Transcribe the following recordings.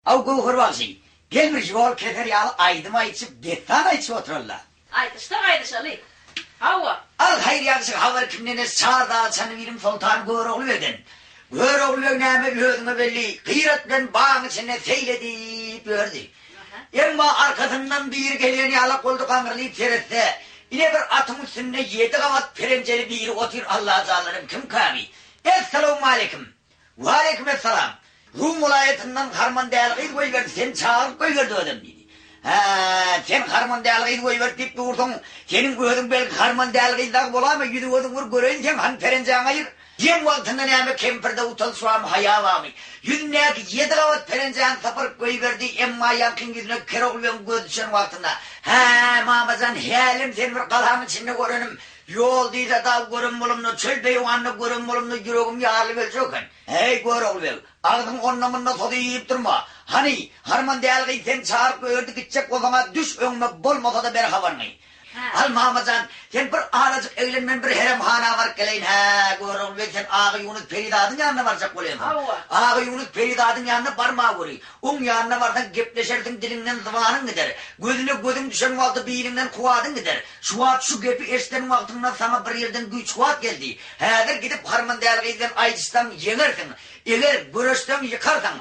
Aw Göwher bagşy, gel bir ýol keser ýaly aýdym aýdyşyp, dessan aýdyşyp oturaly-la. Aýdyşsak aýdyşaly. Hawa. Al haýyr ýagşy habar kimden eş çar dagy çanybirim Soltan Görogly begden. Görogly beg näme özüňe belli, gyrat bilen bagyň içinde seýl edip ýördi. Emma arkasyndan biri gelýän ýalak boldy gaňrylyp seretse, ine bir atyň üstünde ýedi gabat perenjeli biri otyr Allajanlarym kimkä bi? Essalawmaleýkim! Waleýkimessalam! Rum welaýatyndan Harmandäli gyz goýberdi, seni çagyryp goýberdi özem diýdi. Hä, sen Harmandäli gyz goýberdi diýip dursuň, seniň özüň belki Harmandäli gyz dagy bolaýma, ýüzi-gözüň bir göreýin seň, hany perenjäňi aýyr. Diýen wagtynda näme kempirde utanç barmy, haýa barmy? Ýüzündäki ýedi gabat perenjäni sypyryp goýberdi, emma ýaňkyň ýüzüne Keroglybegiň gözi düşen wagtynda, Hä, mamajan, hälem seni bir galaň içinde görenim, Ýol diýse dag gören bolumda, çöl beýewanda gören bolumda ýüregim ýarylyp öljek eken. Heý, Görogly beg, agzyň onda-munda sozy iýip durma. Hany, harman däli gyz seni çagyryp goýberdi, gitjek bolsaň-a düş öňüme, bolmasa-da ber habaryňy. Al, mama jan, sen bir azajyk eglen, men bir heremhana baryp geleýin. Hä, Görogly beg, sen Agaýunus perizadyň ýanyna barjak bolýansyň. Hawa. Agaýunus perizadyň ýanyna barma göri. Oň ýanyna barsaň gepleşersiň, diliňden zybanyň gider. Gözüne gözüň düşen wagty biliňden kuwwadyň gider. Şu wagt şu gepi eşiden wagtyňda saňa bir ýerden güýç-kuwwat geldi. Häzir gidip Harmandäli gyz bilen aýdyşsaň ýeňersiň. Eger göreşseň ýykarsyň.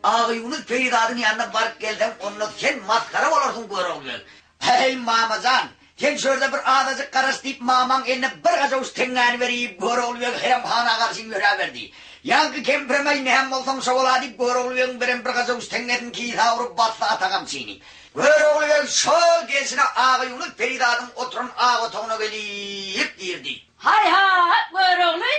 Agaýunus perizadyň ýanyna baryp gelseň onda sen masgara bolarsyň Görogly beg. Häý mama jan, sen şu ýerde bir azajyk garaş diýip mamaň eline bir gajawuç teňňäni berip Görogly beg Heremhana garşy ýöräberdi. Ýaňky kempirem-aý näme bolsaň şo bola diýip Görogly begiň beren bir gajawuç teňňesini kisä urup basdy ata gamçyny. Görogly beg şol gelşine Agaýunus perizadyň oturan ak otagyna gelip girdi. Haý-ha, Görogly,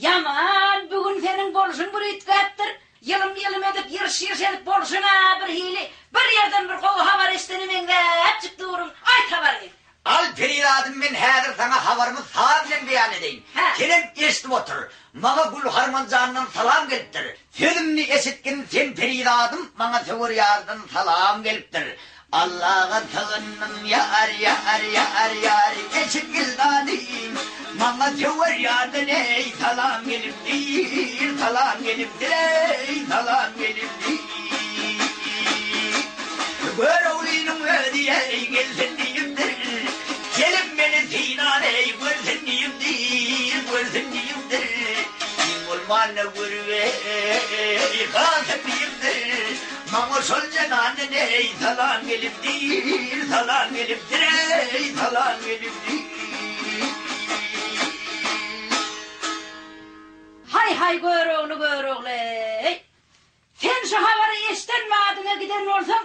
ýaman bu gün seniň bolşuň bir üýtgäpdir. Ýylym-ýylym edip, ýyrş-ýyrş edip bolşuň-a birhili. Bir ýerden bir gowy habar eşidene meňzäpjik duruň. Aýt habaryňy. Al, perizadym, men häzir saňa habarymy saz bilen beýan edeýin. Senem eşidip otur. Maňa Gülharman jandan salam gelipdir. Sözümni eşitgin sen perizadym, maňa söwer ýardan salam gelipdir. Allaga sygyndym ýar, ýar, ýar, ýar, eşitgil zadym, maňa söwer ýardan eý salam gelipdir, salam gelipdir eý, salam gelipdir. Göroglynyň özi eý gelsin diýipdir, gelip meni synan eý görsün diýipdir, görsün diýipdir. Iň bolmanda görüp eý galsyn diýipdir. Maňa şol jenandan eý salam gelipdir, salam gelipdir eý, salam gelipdir. Haý haý Görogly Görogly-eý. Sen şu habary eşden badyňa giden bolsaň,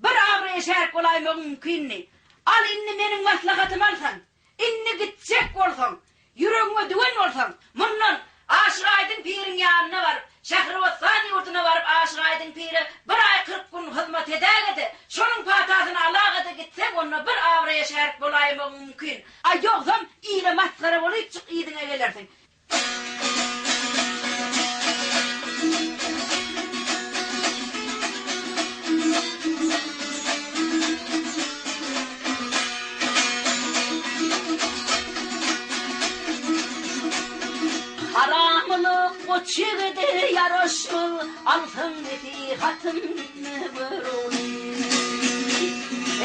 bir abraýa şärik bolaýmagyň mümkindi. Al indi meniň maslahatymy alsaň, indi gitjek bolsaň, ýüregiňe düwen bolsaň, mundan Aşyk Aýdyň piriň ýanyna baryp, Şähribossan ýurduna baryp Aşyk Aýdyň pire bir aý 40 gün hyzmat edäge-de, şonuň patasyny alaga-da gitseň, onda bir abraýa şärik bolaýmagyň mümkin. A ýogsam, ile masgara bolypjyk yzyňa gelersiň. Haramylyk goç ýigide ýaraşmaz, Alsaň nesihatym gitme Görogly.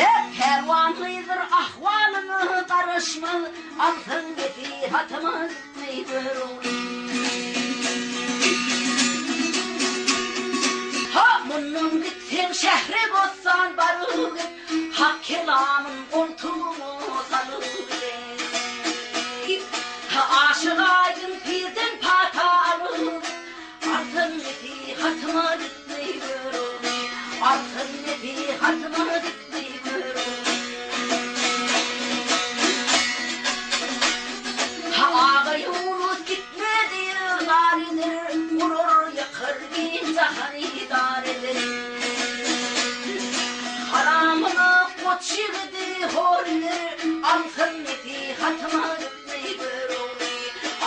E, pälwan gyzdyr ahwalyňa garaşmaz, Alsaň nesihatyma gitme Görogly. Ha, mundan gitseň şähre bossan baryp git, Hak kelamyn goltugyňa salyp git. Ha, Aşyk Aýdyň pirden pata alyp git, Alsaň nesihatyma gitme Görogly. Alsaň nesihatyma gitme Görogly. Ha, Agaýunus gitme diýr, zar eder, Urar, ýykar, giň jahany dar eder. Haramyna goç ýigidi hor eder, Alsyn nesihatyma gitme Görogly,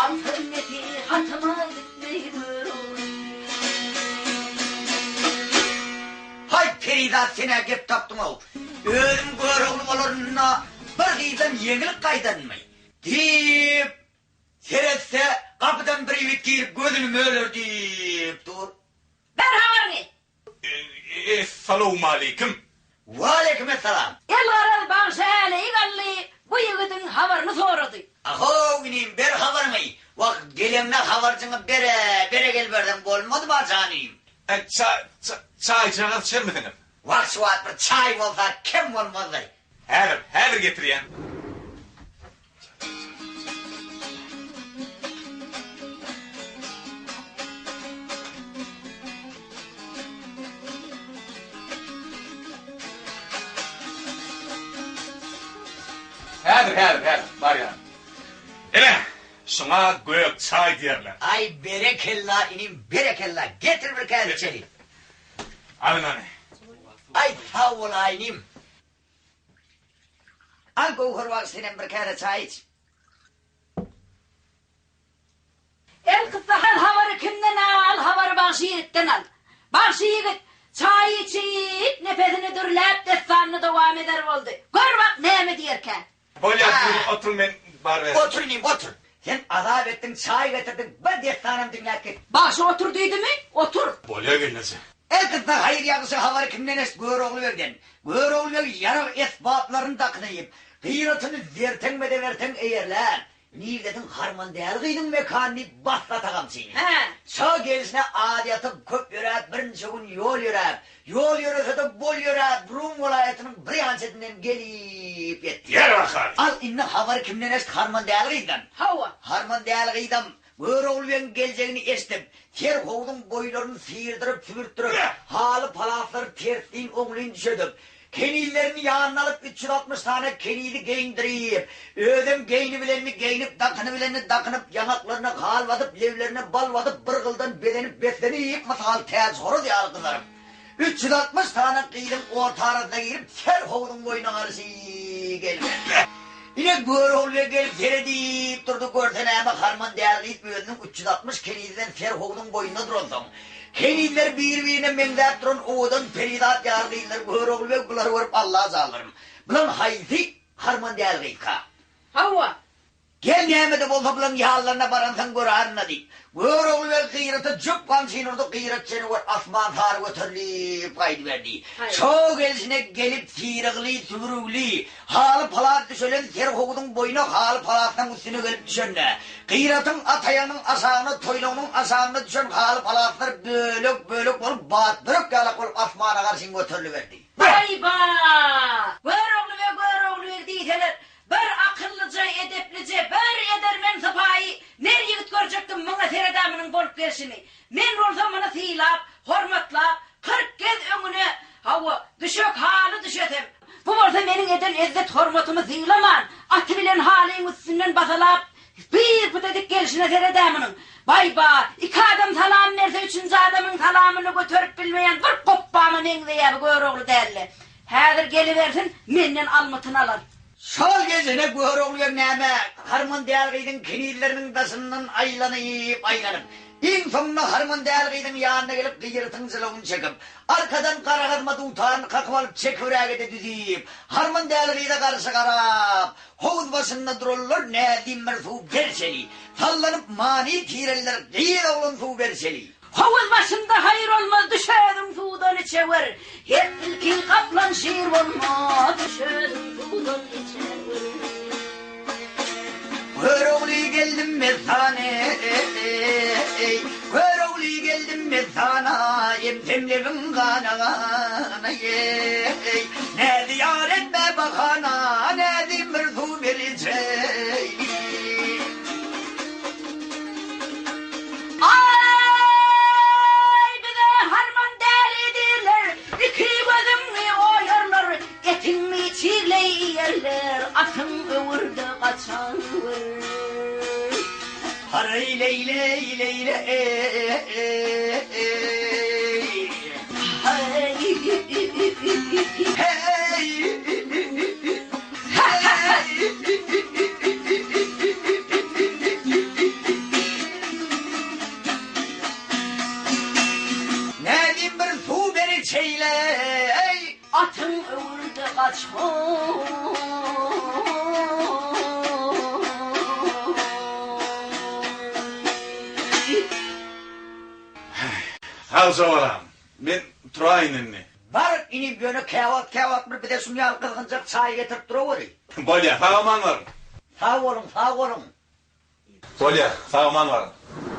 Alsyn nesihatyma gitme Görogly. Haý, perizat sen-ä gep tapdyň-ow. Özüm Görogly bolarynda bir gyzdan ýeňilik gaýdanmy? Diýip, seretse, gapydan bir ýigit girip gözüni mölerdip dur. Ber habaryňy! Essalawmaleýkim! Waleýkimessalam! Elgaraz bagşy äleýi galdy, bu ýigidiň habaryny sorady. Ahow inim, ber habaryňy! Wah, geleňde habarjyňy bere, bere geliberseň bolmadyma janym? Äý, çaý, çaýjagaz içermisiňiz? Wah, şu wagt bir çaý bolsa kem bolmazdy. Häzir, häzir getirýän. Häzir, häzir, häzir, barýan. Ine, şuňa gök çaý diýerler. Aý, berekella, inim, berekella. Getir bir käse içeli. Alyň hany. Aý, sag bol, inim. Al Göwher bagşy senem bir käse çaý iç. Elkyssa hal habary kimden al habary bagşy ýigitden al. Bagşy ýigit çaý içip nepesini dürläp dessanyny dowam eder boldy. Gör bak näme diýerkä. Bolýar buyruň oturyň men baryberin. Otur inim otur. Sen azap etdiň çaý getirdiň bir dessanam diňläp git. Bagşy otur diýdimi otur. Bolýar gelneje. Elkyssa haýyr ýagşy habary kimden eşit Görogly begden. Görogly beg ýarag esbaplaryny dakynyp, gyratyny zerteňme-de-berteň eýerläp, Nirdesiň harman däl gyzyň mekany diýip basdy gamçyny. Şa gelşine az ýatyp, köp ýöräp, birniçe gün ýol ýöräp, ýol ýörese-de bol ýöräp, Rum welaýatynyň bir ýan çetinden gelip ýetdi. Ýer bakaly! Al, indi habary kimden eşit harman däl gyzdan. Hawa. Harman däl gyzam Görogly begiň geljegini eşidip, ter howzuň boýlaryny syrdyryp, sübürtdirip, haly-palaslary terslin-oňlyn düşedip, kenizlerini ýanyna alyp, 360 sany kenizi geýindirip, özem geýnibilenini geýnip, dakynybilenini dakynyp, ýaňaklaryna hal basyp, leblerine bal basyp, bir gyldan bezenip-beslenip, mysal täjhoraz ýaly gyzaryp, 360 sany gyzyň orta arasyna girip, ser howzuň boýuna garşy geliberdi. Ine, Görogly beg gelip seredip durdy, görse näme, harman däl gyz özüniň 360 kenizi bilen ser howzuň boýunda duransoň, kenizler bir-birine meňzäp duran owadan perizat ýaly gyzlar Görogly beg bulary görüp Alla jalbarym, bulan haýsy harman däl gyzka? Hawa, Gel näme-de bolsa bulaň ýanlaryna baransoň görärin-ä diýip, Görogly beg Gyrata jüp gamçyny urdy, Gyrat jenewür asman sary göterilip gaýdyberdi. Şo gelşine gelip syrygly, sübürigli, haly-palas düşelen serhowuzyň boýuna haly-palaslaň üstüne gelip düşende, Gyratyň at aýagynyň aşagyna, toýnagynyň aşagyna düşen haly-palaslar bölek-bölek bolup, batbörek ýalak bolup asmana garşyn göteriliberdi. Baý-ba! Görogly beg, Görogly beg diýseler, Bir akyllyja, edeplije, bir edermen sypaýy ner ýigit görjekdim, muňa sered-ä munuň bolup gelşini. Men bolsa muny sylap, hormatlap, 40 gez öňüne, hawa, düşek haly düşesem, bu bolsa meniň eden ezzet-hormatymy sylaman, aty bilen halyň üstünden basalap, pyr-pyt edip gelşine sered-ä munuň. Baý-ba, iki adam salam berse, üçünji adamyň salamyny göterip bilmeýän bir gopbama meňzeýär bu Görogly däl-de. Häzir gelibersin, menden almytyny alar. Şol gejene Görogly beg näme, Harman däl gyzyň kenizleriniň daşyndan aýlanyp-aýlanyp, iň soňunda Harman däl gyzyň ýanyna gelip gyýyrtyň jylawyny çekip, arkadan gara gazma dutaryny kakyp alyp çekibräge-de düzüp, Harman däl gyza garşy garap, howuz başynda duranlar näzim bir suw berşeli, sallanyp many tirenler gyz oglan suw berşeli. Howuz başynda haýyr olmaz, düş özüň suwdan içewer. Her tilki gaplan şir bolmaz, düş özüň suwdan içewer. Görogly geldim messane-eý, Görogly geldim messana, Emsem lebim gana-gana-eý, Näzi ýar etme bahana, Näzim bir suw ber içeýin. Aý, bize harman däli diýrler, Iki gözüňi oýarlar, Etiňi çigleý iýerler, Atyň öwür-de gaçawer. Haraý leý-leý leý-leý. Heý! Nädip bir suw ber içeýleý. Atyň öwürde gaç ho. Sagja balam. Men. Turaýyn indi. Bar, inim, ýöne käwagt-käwagt bir bize şuň ýaly gyzgynjak çaý getirip duraweri. Bolýa, sag-aman baryň. Sag boluň, sag boluň. Bolýa, sag-aman baryň.